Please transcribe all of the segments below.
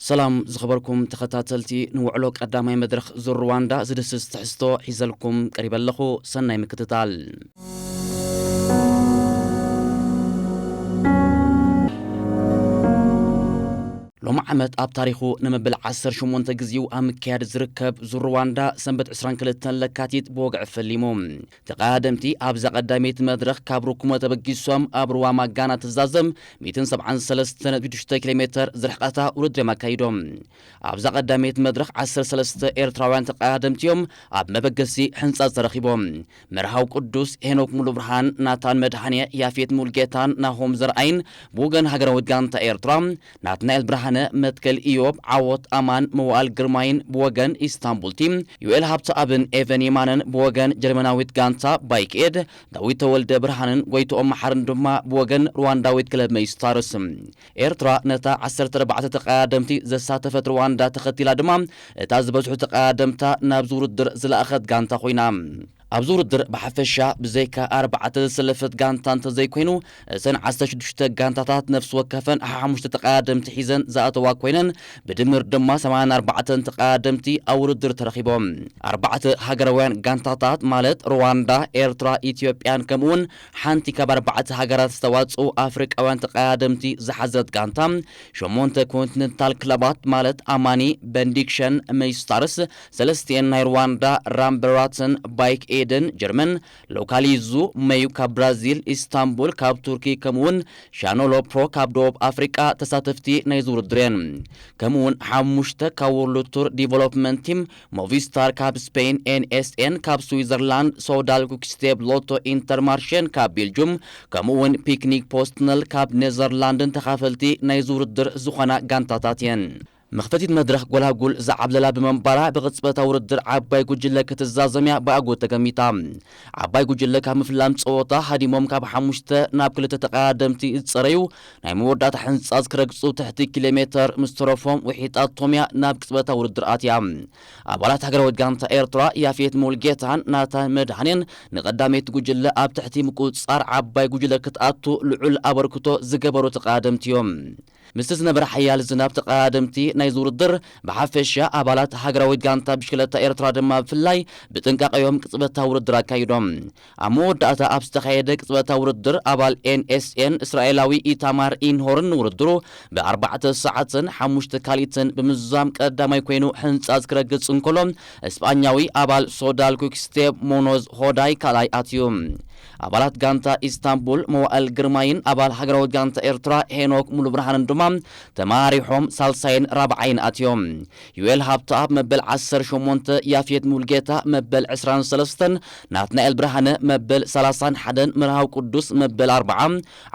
ሰላም ዝኸበርኩም ተኸታተልቲ፣ ንውዕሎ ቀዳማይ መድረኽ ዙር ሩዋንዳ ዝድስስ ትሕዝቶ ሒዘልኩም ቀሪበ ኣለኹ። ሰናይ ምክትታል። ሎሚ ዓመት ኣብ ታሪኹ ንመበል ዓሰርተ ሸሞንተ ግዜኡ ኣብ ምክያድ ዝርከብ ዙር ሩዋንዳ ሰንበት ዕስራን ክልተን ለካቲት ብወግዒ ፈሊሙ። ተቐዳደምቲ ኣብዛ ቀዳመይቲ መድረኽ ካብ ሩኩሞ ተበጊሶም ኣብ ሩዋ ማጋና ትዛዘም ሚእትን ሰብዓን ሰለስተን ነጥቢ ሽዱሽተ ኪሎ ሜተር ዝርሕቐታ ውድድር እዮም ኣካይዶም። ኣብዛ ቀዳመይቲ መድረኽ ዓሰርተ ሰለስተ ኤርትራውያን ተቐዳደምቲ እዮም ኣብ መበገሲ ሕንጻ ተረኺቦም። መርሃው ቅዱስ፣ ሄኖክ ሙሉብርሃን፣ ናታን መድሃኔ፣ ያፌት ሙልጌታን ናሆም ዘርኣይን ብወገን ሃገራዊት ጋንታ ኤርትራ፣ ናትናኤል ብርሃነ፣ መትከል ኢዮብ፣ ዓወት ኣማን፣ መዋእል ግርማይን ብወገን ኢስታንቡል ቲም፣ ዩኤል ሃብተኣብን ኤቨን የማነን ብወገን ጀርመናዊት ጋንታ ባይክ ኤድ፣ ዳዊት ተወልደ ብርሃንን ጎይትኦም መሓርን ድማ ብወገን ሩዋንዳዊት ክለብ መይስታርስ። ኤርትራ ነታ ዓሰርተ ኣርባዕተ ተቐዳደምቲ ዘሳተፈት ሩዋንዳ ተኸቲላ ድማ እታ ዝበዝሑ ተቐዳደምታ ናብዚ ውድድር ዝለኣኸት ጋንታ ኮይና። ኣብዚ ውድድር ብሓፈሻ ብዘይካ ኣርባዕተ ዘሰለፈት ጋንታ እንተዘይኮይኑ፣ እተን ዓሰርተ ሽዱሽተ ጋንታታት ነፍሲ ወከፈን ሓሙሽተ ተቐዳደምቲ ሒዘን ዝኣተዋ ኮይነን፣ ብድምር ድማ ሰማንያን ኣርባዕተን ተቐዳደምቲ ኣብ ውድድር ተረኺቦም። ኣርባዕተ ሃገራውያን ጋንታታት ማለት ሩዋንዳ፣ ኤርትራ፣ ኢትዮጵያን ከምኡውን ሓንቲ ካብ ኣርባዕተ ሃገራት ዝተዋጽኡ ኣፍሪቃውያን ተቐዳደምቲ ዝሓዘት ጋንታ፣ ሸሞንተ ኮንቲነንታል ክለባት ማለት ኣማኒ፣ በንዲክሸን፣ መይስታርስ፣ ሰለስቲኤን ናይ ሩዋንዳ፣ ራምበራትን ባይክ ኤድን ጀርመን፣ ሎካሊዙ፣ መዩ ካብ ብራዚል፣ ኢስታንቡል ካብ ቱርኪ ከምኡውን ሻኖሎ ፕሮ ካብ ደቡብ ኣፍሪቃ ተሳተፍቲ ናይዚ ውድድር እየን። ከምኡውን ሓሙሽተ ካብ ወርልድ ቱር ዲቨሎፕመንት ቲም፣ ሞቪስታር ካብ ስፔን፣ ኤንኤስኤን ካብ ስዊዘርላንድ፣ ሶዳል ኩክስቴፕ ሎቶ ኢንተርማርሼን ካብ ቤልጁም፣ ከምኡውን ፒክኒክ ፖስትነል ካብ ኔዘርላንድን ተኻፈልቲ ናይዚ ውድድር ዝኾና ጋንታታት እየን። መኽፈቲት መድረኽ ጎላጉል ዝዓብለላ ብምንባራ ብቕጽበታ ውድድር ዓባይ ጉጅለ ክትዛዘም እያ ብኣጎ ተገሚታ። ዓባይ ጉጅለ ካብ ምፍላም ጸወታ ሃዲሞም ካብ ሓሙሽተ ናብ ክልተ ተቐዳደምቲ ዝጸረዩ ናይ መወዳእታ ሕንጻጽ ክረግጹ ትሕቲ ኪሎ ሜተር ምስ ተረፎም ውሒጣቶም እያ ናብ ቅጽበታ ውድድር ኣትያ። ኣባላት ሃገራዊት ጋንታ ኤርትራ ያፌት ሙልጌታን ናታን መድሃኔን ንቐዳመይቲ ጉጅለ ኣብ ትሕቲ ምቁጽጻር ዓባይ ጉጅለ ክትኣቱ ልዑል ኣበርክቶ ዝገበሩ ተቐዳደምቲ እዮም። ምስቲ ዝነበረ ሓያል ዝናብ ተቐዳደምቲ ናይዚ ውድድር ብሓፈሻ ኣባላት ሃገራዊት ጋንታ ብሽክለታ ኤርትራ ድማ ብፍላይ ብጥንቃቐ እዮም ቅጽበታዊ ውድድር ኣካይዶም። ኣብ መወዳእታ ኣብ ዝተኻየደ ቅጽበታዊ ውድድር ኣባል ኤንኤስኤን እስራኤላዊ ኢታማር ኢንሆርን ንውድድሩ ብኣርባዕተ ሰዓትን ሓሙሽተ ካልኢትን ብምዝዛም ቀዳማይ ኮይኑ ሕንጻጽ ክረግጽ እንከሎ፣ እስጳኛዊ ኣባል ሶዳል ኩክስቴፕ ሞኖዝ ሆዳይ ካልኣይ ኣትዩ። ኣባላት ጋንታ ኢስታንቡል መዋእል ግርማይን ኣባል ሃገራዊት ጋንታ ኤርትራ ሄኖክ ሙሉብርሃንን ድማ ተማሪሖም ሳልሳይን ራብዓይን ኣትዮም። ዩኤል ሃብተኣብ መበል ዓሰርተ ሸሞንተ፣ ያፌት ሙልጌታ መበል ዕስራን ሰለስተን፣ ናትናኤል ብርሃነ መበል ሰላሳን ሓደን፣ መርሃው ቅዱስ መበል ኣርብዓ፣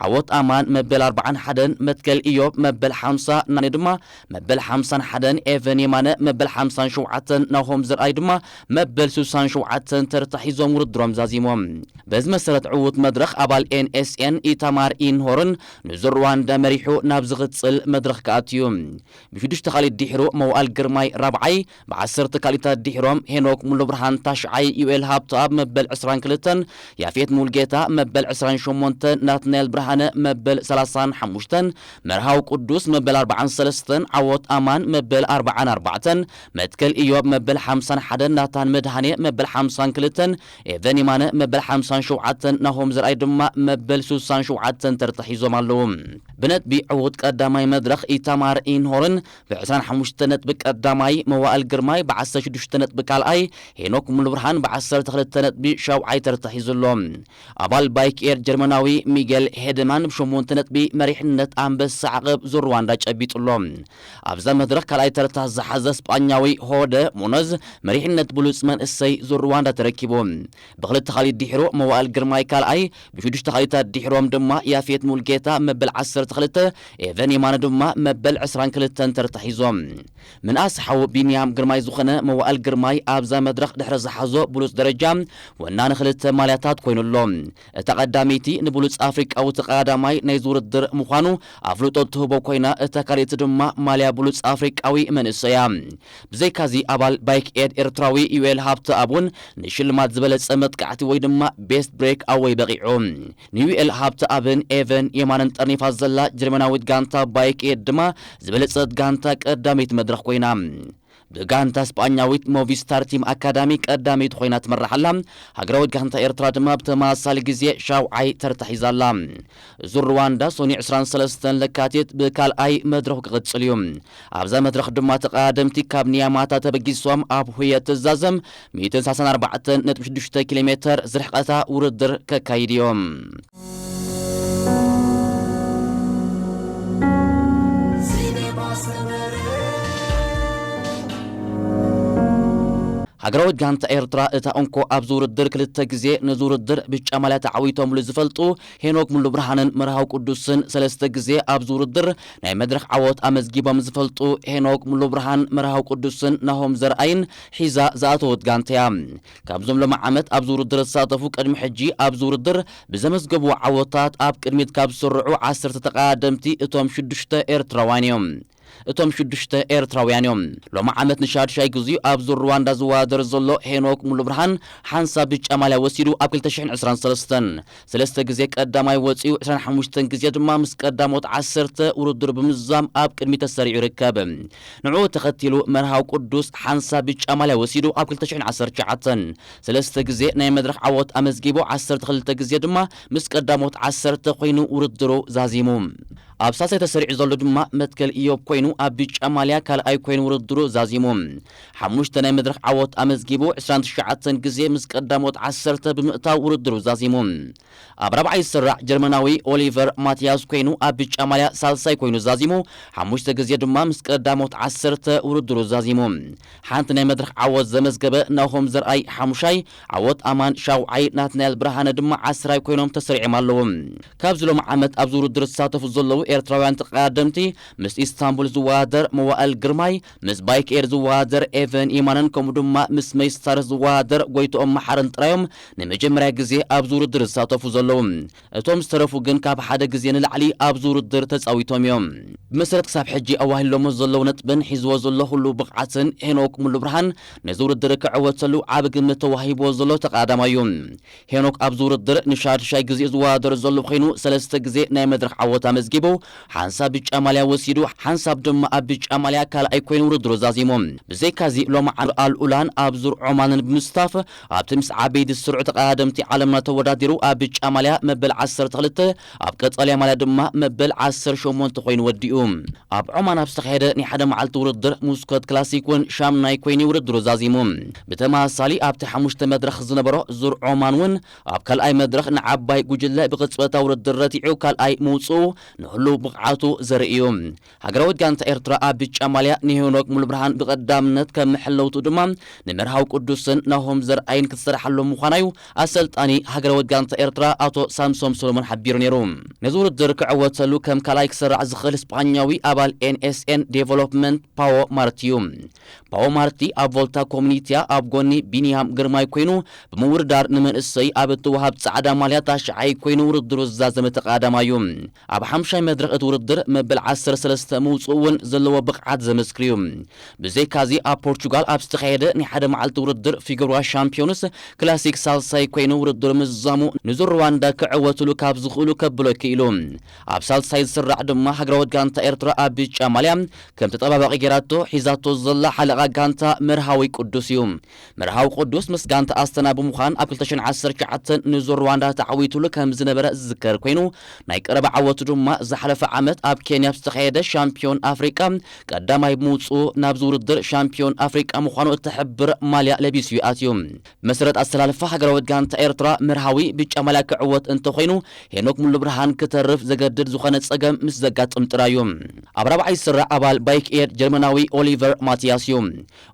ዓወት ኣማን መበል ኣርብዓን ሓደን፣ መትከል ኢዮብ መበል ሓምሳ፣ ናኔ ድማ መበል ሓምሳን ሓደን፣ ኤቨን የማነ መበል ሓምሳን ሸውዓተን፣ ናሆም ዘርኣይ ድማ መበል ስሳን ሸውዓተን ተርታ ሒዞም ውድድሮም ዛዚሞም። በዚ መሰረት ዕዉት መድረኽ ኣባል ኤንኤስኤን ኢታማር ኢንሆርን ንዙር ሩዋንዳ መሪሑ ናብ ዝቕጽል መድረኽ ክኣትዩ። ብሽዱሽተ ካልኢት ድሒሩ መዋእል ግርማይ ራብዓይ፣ ብዓሰርተ ካልኢታት ድሒሮም ሄኖክ ሙሉብርሃን ታሽዓይ፣ ዩኤል ሃብተኣብ መበል ዕስራን ክልተን፣ ያፌት ሙልጌታ መበል ዕስራን ሸሞንተን፣ ናትናኤል ብርሃነ መበል ሰላሳን ሓሙሽተን፣ መርሃው ቅዱስ መበል ኣርባዓን ሰለስተን፣ ዓወት ኣማን መበል ኣርባዓን ኣርባዕተን፣ መትከል ኢዮብ መበል ሓምሳን ሓደን፣ ናታን መድሃኔ መበል ሓምሳን ክልተን፣ ኤቨን የማነ መበል ሓምሳን ሸውዓተን፣ ናሆም ዘርኣይ ድማ መበል ስሳን ሸውዓተን ተርታ ሒዞም ኣለዉ። ብነጥቢ ዕዉት ቀዳማይ መድረኽ ኢታማር ኢንሆርን ብዕስራን ሓሙሽተ ነጥቢ ቀዳማይ፣ መዋእል ግርማይ ብዓሰርተ ሽዱሽተ ነጥቢ ካልኣይ፣ ሄኖክ ሙሉብርሃን ብዓሰርተ ክልተ ነጥቢ ሻብዓይ ተርታ ሒዙ ኣሎ። ኣባል ባይክ ኤር ጀርመናዊ ሚጌል ሄደማን ብሸሞንተ ነጥቢ መሪሕነት ኣንበሳ ዓቐብ ዙር ሩዋንዳ ጨቢጡ ኣሎ። ኣብዛ መድረኽ ካልኣይ ተርታ ዝሓዘ ስጳኛዊ ሆደ ሙኖዝ መሪሕነት ብሉጽ መንእሰይ ዙር ሩዋንዳ ተረኪቡ። ብኽልተ ካልኢት ድሒሩ መዋእል ግርማይ ካልኣይ፣ ብሽዱሽተ ካልኢታት ድሒሮም ድማ ያፌት ሙልጌታ መበል ዓሰርተ ክልተ፣ ኤቨን የማነ ድማ መበል ዕስራን ክልተን ተርታ ሒዞም። ምንኣስ ሓው ቢንያም ግርማይ ዝኾነ መዋእል ግርማይ ኣብዛ መድረኽ ድሕሪ ዝሓዞ ብሉጽ ደረጃ ወናኒ ክልተ ማልያታት ኮይኑ ኣሎ። እታ ቀዳመይቲ ንብሉጽ ኣፍሪቃዊ ተቐዳዳማይ ናይዚ ውድድር ምዃኑ ኣፍልጦ ትህቦ ኮይና፣ እታ ካልኣይቲ ድማ ማልያ ብሉጽ ኣፍሪቃዊ መንእሰይ እያ። ብዘይካዚ ኣባል ባይክ ኤድ ኤርትራዊ ዩኤል ሃብተኣብ እውን ንሽልማት ዝበለጸ መጥቃዕቲ ወይ ድማ ቤስት ብሬክ ኣወይ በቒዑ። ንዩኤል ሃብተኣብን ኤቨን የማነን ጠርኒፋ ዘላ ዝዓወታ ጀርመናዊት ጋንታ ባይክ ኤድ ድማ ዝበለጸት ጋንታ ቀዳመይቲ መድረኽ ኮይና። ብጋንታ ስጳኛዊት ሞቪስታር ቲም ኣካዳሚ ቀዳመይቲ ኮይና ትመርሕ ኣላ። ሃገራዊት ጋንታ ኤርትራ ድማ ብተመሳሳሊ ግዜ ሻውዓይ ተርታ ሒዛ ኣላ። ዙር ሩዋንዳ ሰኑይ ዕስራን ሰለስተን ለካቲት ብካልኣይ መድረኹ ክቕጽል እዩ። ኣብዛ መድረኽ ድማ ተቐዳደምቲ ካብ ኒያማታ ተበጊሶም ኣብ ሁየ ትዛዘም ሚእትን ሰላሳን ኣርባዕተን ነጥቢ ሽዱሽተ ኪሎ ሜተር ዝርሕቐታ ውድድር ከካይድ እዮም። ሃገራዊት ጋንታ ኤርትራ እታ እንኮ ኣብዚ ውድድር ክልተ ግዜ ነዚ ውድድር ብጫ ማልያ ተዓዊቶምሉ ዝፈልጡ ሄኖክ ሙሉ ብርሃንን መርሃው ቅዱስን ሰለስተ ግዜ ኣብዚ ውድድር ናይ መድረኽ ዓወት ኣመዝጊቦም ዝፈልጡ ሄኖክ ሙሉ ብርሃን፣ መርሃው ቅዱስን ናሆም ዘርኣይን ሒዛ ዝኣተወት ጋንታ እያ። ካብዞም ሎሚ ዓመት ኣብዚ ውድድር ዝሳተፉ ቅድሚ ሕጂ ኣብዚ ውድድር ብዘመዝገብዎ ዓወታት ኣብ ቅድሚት ካብ ዝስርዑ ዓሰርተ ተቐዳደምቲ እቶም ሽዱሽተ ኤርትራውያን እዮም። እቶም ሽዱሽተ ኤርትራውያን እዮም። ሎሚ ዓመት ንሻድሻይ ግዜኡ ኣብ ዙር ሩዋንዳ ዝወዳደር ዘሎ ሄኖክ ሙሉ ብርሃን ሓንሳብ ብጫ ማልያ ወሲዱ ኣብ ክልተ ሽሕን ዕስራን ሰለስተን ሰለስተ ግዜ ቀዳማይ ወጺኡ ዕስራን ሓሙሽተን ግዜ ድማ ምስ ቀዳሞት ዓሰርተ ውድድሩ ብምዝዛም ኣብ ቅድሚት ተሰሪዑ ይርከብ። ንዕኡ ተኸቲሉ መርሃው ቅዱስ ሓንሳብ ብጫ ማልያ ወሲዱ ኣብ ክልተ ሽሕን ዓሰርተ ትሽዓተን ሰለስተ ግዜ ናይ መድረኽ ዓወት ኣመዝጊቡ ዓሰርተ ክልተ ግዜ ድማ ምስ ቀዳሞት ዓሰርተ ኮይኑ ውድድሩ ዛዚሙ። ኣብ ሳልሳይ ተሰሪዑ ዘሎ ድማ መትከል ኢዮብ ኮይኑ ኣብ ብጫ ማልያ ካልኣይ ኮይኑ ውድድሩ ዛዚሙ። ሓሙሽተ ናይ መድረኽ ዓወት ኣመዝጊቡ ዕስራን ትሽዓተን ግዜ ምስ ቀዳሞት ዓሰርተ ብምእታው ውድድሩ ዛዚሙ። ኣብ ራብዓይ ዝስራዕ ጀርመናዊ ኦሊቨር ማቲያስ ኮይኑ ኣብ ብጫ ማልያ ሳልሳይ ኮይኑ ዛዚሙ። ሓሙሽተ ግዜ ድማ ምስ ቀዳሞት ዓሰርተ ውድድሩ ዛዚሙ። ሓንቲ ናይ መድረኽ ዓወት ዘመዝገበ ናሆም ዘርኣይ ሓሙሻይ፣ ዓወት ኣማን ሻውዓይ፣ ናትናኤል ብርሃነ ድማ ዓስራይ ኮይኖም ተሰሪዖም ኣለዉ። ካብዚ ሎሚ ዓመት ኣብዚ ውድድር ዝሳተፉ ዘለዉ ኤርትራውያን ተቐዳደምቲ ምስ ኢስታንቡል ዝወዳደር መዋእል ግርማይ፣ ምስ ባይክ ኤር ዝወዳደር ኤቨን ይማነን ከምኡ ድማ ምስ መይስታር ዝወዳደር ጎይትኦም መሓርን ጥራዮም ንመጀመርያ ግዜ ኣብዚ ውድድር ዝሳተፉ ዘለዉ። እቶም ዝተረፉ ግን ካብ ሓደ ግዜ ንላዕሊ ኣብዚ ውድድር ተጻዊቶም እዮም። ብመሰረት ክሳብ ሕጂ ኣዋሂሎሞ ዘለዉ ነጥብን ሒዝዎ ዘሎ ኩሉ ብቕዓትን ሄኖክ ሙሉ ብርሃን ነዚ ውድድር ክዕወተሉ ዓቢ ግምት ተዋሂብዎ ዘሎ ተቐዳዳማይ እዩ። ሄኖክ ኣብዚ ውድድር ንሻድሻይ ግዜ ዝወዳደር ዘሎ ኮይኑ ሰለስተ ግዜ ናይ መድረኽ ዓወት ኣመዝጊቡ ሓንሳብ ብጫ ማልያ ወሲዱ ሓንሳብ ድማ ኣብ ብጫ ማልያ ካልኣይ ኮይኑ ውድድሩ ዛዚሙ። ብዘይካዚ ሎሚ ዓር ኣልኡላን ኣብ ዙር ዖማንን ብምስታፍ ኣብቲ ምስ ዓበይቲ ዝስርዑ ተቐዳደምቲ ዓለምና ተወዳዲሩ ኣብ ብጫ ማልያ መበል ዓሰርተ ክልተ ኣብ ቀጠልያ ማልያ ድማ መበል ዓሰርተ ሸሞንተ ኮይኑ ወዲኡ። ኣብ ዖማን ኣብ ዝተኻየደ ናይ ሓደ መዓልቲ ውድድር ሙስኮት ክላሲክ እውን ሻምናይ ኮይኑ ውድድሩ ዛዚሙ። ብተመሳሳሊ ኣብቲ ሓሙሽተ መድረኽ ዝነበሮ ዙር ዖማን እውን ኣብ ካልኣይ መድረኽ ንዓባይ ጉጅለ ብቕጽበታ ውድድር ረቲዑ ካልኣይ ምውፅኡ ንህሉው ብቕዓቱ ዘርኢ እዩ። ሃገራዊት ጋንታ ኤርትራ ኣብ ብጫ ማልያ ንሄኖክ ሙሉብርሃን ብቐዳምነት ከም መሐለውቱ ድማ ንመርሃዊ ቅዱስን ናሆም ዘርኣይን ክትሰርሓሎም ምዃናዩ ኣሰልጣኒ ሃገራዊት ጋንታ ኤርትራ ኣቶ ሳምሶም ሰሎሞን ሓቢሩ ነይሩ። ነዚ ውድድር ክዕወተሉ ከም ካልኣይ ክሰራዕ ዝኽእል ስጳኛዊ ኣባል ኤንኤስኤን ዴቨሎፕመንት ፓዎ ማርቲ እዩ። ፓዎ ማርቲ ኣብ ቮልታ ኮሚኒትያ ኣብ ጎኒ ቢንያም ግርማይ ኮይኑ ብምውድዳር ንመንእሰይ ኣብ እትወሃብ ጻዕዳ ማልያ ታሽዓይ ኮይኑ ውድድሩ ዝዛዘመ ተቐዳዳማይ እዩ። ኣብ ሓምሻይ መድረኽ እቲ ውድድር መበል ዓሰርተ ሰለስተ ምውጽኡ እውን ዘለዎ ብቕዓት ዘመስክር እዩ። ብዘይካዚ ኣብ ፖርቹጋል ኣብ ዝተኻየደ ናይ ሓደ መዓልቲ ውድድር ፊጉራ ሻምፒዮንስ ክላሲክ ሳልሳይ ኮይኑ ውድድር ምዝዛሙ ንዙር ሩዋንዳ ክዕወትሉ ካብ ዝኽእሉ ከብሎ ክኢሉ። ኣብ ሳልሳይ ዝስራዕ ድማ ሃገራዊት ጋንታ ኤርትራ ኣብ ብጫ ማልያ ከም ተጠባባቂ ጌራቶ ሒዛቶ ዘላ ሓለቓ ጋንታ መርሃዊ ቅዱስ እዩ። መርሃዊ ቅዱስ ምስ ጋንታ ኣስተና ብምዃን ኣብ ክልተ ሽሕን ዓሰርተ ትሽዓተን ንዙር ሩዋንዳ ተዓዊቱሉ ከም ዝነበረ ዝዝከር ኮይኑ ናይ ቀረባ ዓወቱ ድማ ዝሓለፈ ዓመት ኣብ ኬንያ ኣብ ዝተኻየደ ሻምፒዮን ኣፍሪቃ ቀዳማይ ብምውፅኡ ናብዚ ውድድር ሻምፒዮን ኣፍሪቃ ምዃኑ እትሕብር ማልያ ለቢሱ ይኣትዩ። ብመሰረት ኣሰላልፋ ሃገራዊት ጋንታ ኤርትራ መርሃዊ ብጫ ማልያ ክዕወት እንተኾይኑ ሄኖክ ሙሉብርሃን ክተርፍ ዘገድድ ዝኾነ ጸገም ምስ ዘጋጥም ጥራይ እዩ። ኣብ ራብዓይ ዝስራዕ ኣባል ባይክ ኤር ጀርመናዊ ኦሊቨር ማቲያስ እዩ።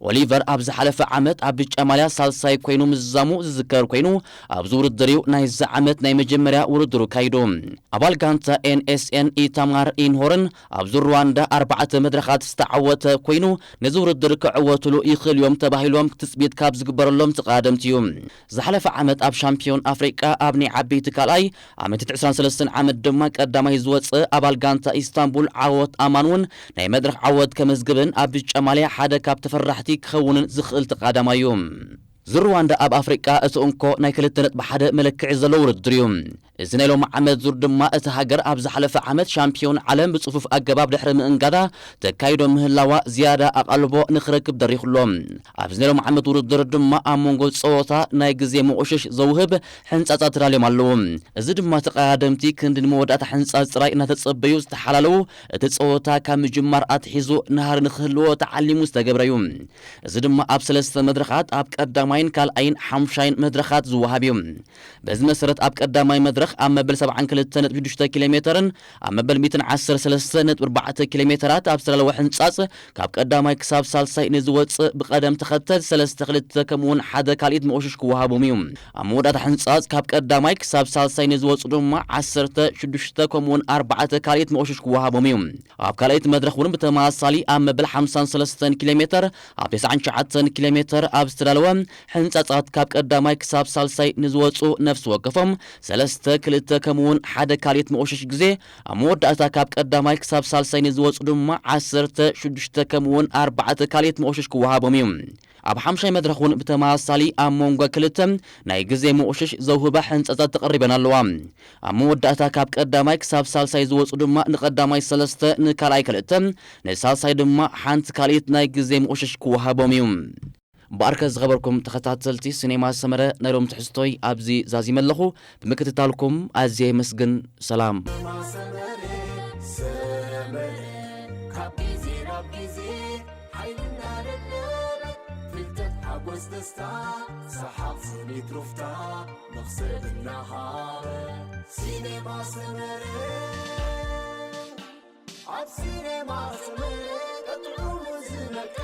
ኦሊቨር ኣብ ዝሓለፈ ዓመት ኣብ ብጫ ማልያ ሳልሳይ ኮይኑ ምዝዛሙ ዝዝከር ኮይኑ ኣብዚ ውድድር እዩ ናይዚ ዓመት ናይ መጀመርያ ውድድሩ ካይዱ። ኣባል ጋንታ ኤንኤስኤን ኢታማር ኢንሆርን ኣብዚ ሩዋንዳ ኣርባዕተ መድረኻት ዝተዓወተ ኮይኑ ነዚ ውድድር ክዕወትሉ ይኽእል እዮም ተባሂሎም ትጽቢት ካብ ዝግበረሎም ተቐዳደምቲ እዩ። ዝሓለፈ ዓመት ኣብ ሻምፒዮን ኣፍሪቃ ኣብ ናይ ዓበይቲ ካልኣይ ኣብ ምእንቲ ዕስራን ሰለስተን ዓመት ድማ ቀዳማይ ዝወጸ ኣባል ጋንታ ኢስታንቡል ዓወት ኣማን እውን ናይ መድረኽ ዓወት ከመዝግብን ኣብ ብጫ ማልያ ሓደ ካብ ተፈራሕቲ ክኸውንን ዝኽእል ተቐዳዳማይ እዩ። ዙር ሩዋንዳ ኣብ ኣፍሪቃ እቲ እንኮ ናይ ክልተ ነጥቢ ሓደ መለክዒ ዘለዎ ውድድር እዩ። እዚ ናይ ሎሚ ዓመት ዙር ድማ እቲ ሃገር ኣብ ዝሓለፈ ዓመት ሻምፒዮን ዓለም ብጽፉፍ ኣገባብ ድሕሪ ምእንጋዳ ተካይዶ ምህላዋ ዝያዳ ኣቓልቦ ንኽረክብ ደሪኹ ኣሎ። ኣብዚ ናይ ሎሚ ዓመት ውድድር ድማ ኣብ መንጎ ጸወታ ናይ ግዜ መቑሽሽ ዘውህብ ሕንጻጻ ተዳልዮም ኣለዉ። እዚ ድማ ተቐዳደምቲ ክንዲ ንመወዳእታ ሕንጻጽ ጥራይ እናተጸበዩ ዝተሓላለዉ እቲ ጸወታ ካብ ምጅማር ኣትሒዙ ናህሪ ንኽህልዎ ተዓሊሙ ዝተገብረ እዩ። እዚ ድማ ኣብ ሰለስተ መድረኻት ኣብ ቀዳማይን ካልኣይን ሓሙሻይን መድረኻት ዝወሃብ እዩ። በዚ መሰረት ኣብ ቀዳማይ መድረኽ ኣብ መበል ሰብዓን ክልተ ነጥቢ ሽዱሽተ ኪሎ ሜተርን ኣብ መበል ሚእትን ዓሰርተ ሰለስተ ነጥቢ ኣርባዕተ ኪሎ ሜተራት ኣብ ዝተዳለወ ሕንጻጽ ካብ ቀዳማይ ክሳብ ሳልሳይ ንዝወጽእ ብቐደም ተኸተል ሰለስተ ክልተ ከምኡውን ሓደ ካልኢት መቑሽሽ ክወሃቦም እዩ። ኣብ መወዳእታ ሕንጻጽ ካብ ቀዳማይ ክሳብ ሳልሳይ ንዝወጽእ ድማ ዓሰርተ ሽዱሽተ ከምኡውን ኣርባዕተ ካልኢት መቑሽሽ ክወሃቦም እዩ። ኣብ ካልኣይቲ መድረኽ እውን ብተመሳሳሊ ኣብ መበል ሓምሳን ሰለስተን ኪሎ ሜተር ኣብ ተስዓን ትሽዓተን ኪሎ ሜተር ኣብ ዝተዳለወ ሕንጻጻት ካብ ቀዳማይ ክሳብ ሳልሳይ ንዝወጹ ነፍሲ ወከፎም ሰለስተ ክልተ ከምኡውን ሓደ ካልኢት መቑሽሽ ግዜ ኣብ መወዳእታ ካብ ቀዳማይ ክሳብ ሳልሳይ ንዝወጹ ድማ ዓሰርተ ሽዱሽተ ከምኡውን ኣርባዕተ ካልኢት መቑሽሽ ክወሃቦም እዩ። ኣብ ሓምሻይ መድረኽ እውን ብተመሳሳሊ ኣብ መንጎ ክልተ ናይ ግዜ መቑሽሽ ዘውህባ ሕንጻጻት ተቐሪበን ኣለዋ። ኣብ መወዳእታ ካብ ቀዳማይ ክሳብ ሳልሳይ ዝወጹ ድማ ንቐዳማይ ሰለስተ፣ ንካልኣይ ክልተ፣ ንሳልሳይ ድማ ሓንቲ ካልኢት ናይ ግዜ መቑሽሽ ክወሃቦም እዩ። እምበኣርከ ዝኸበርኩም ተኸታተልቲ ሲኔማ ሰመረ ናይ ሎም ትሕዝቶይ ኣብዚ ዛዚመ ኣለኹ። ብምክትታልኩም ኣዝየ የመስግን። ሰላም። ካብ ግዜ ናብ ግዜ ሓይልና ደለበ ፍልጠት ሓጎስ ደስታ ሰሓቕ ስኒት ሩፍታ መኽሰብ እናሃበ ሲኔማ ሰመረ ኣብ ሲኔማ ሰመረ ቀጥዑ ዝነቀ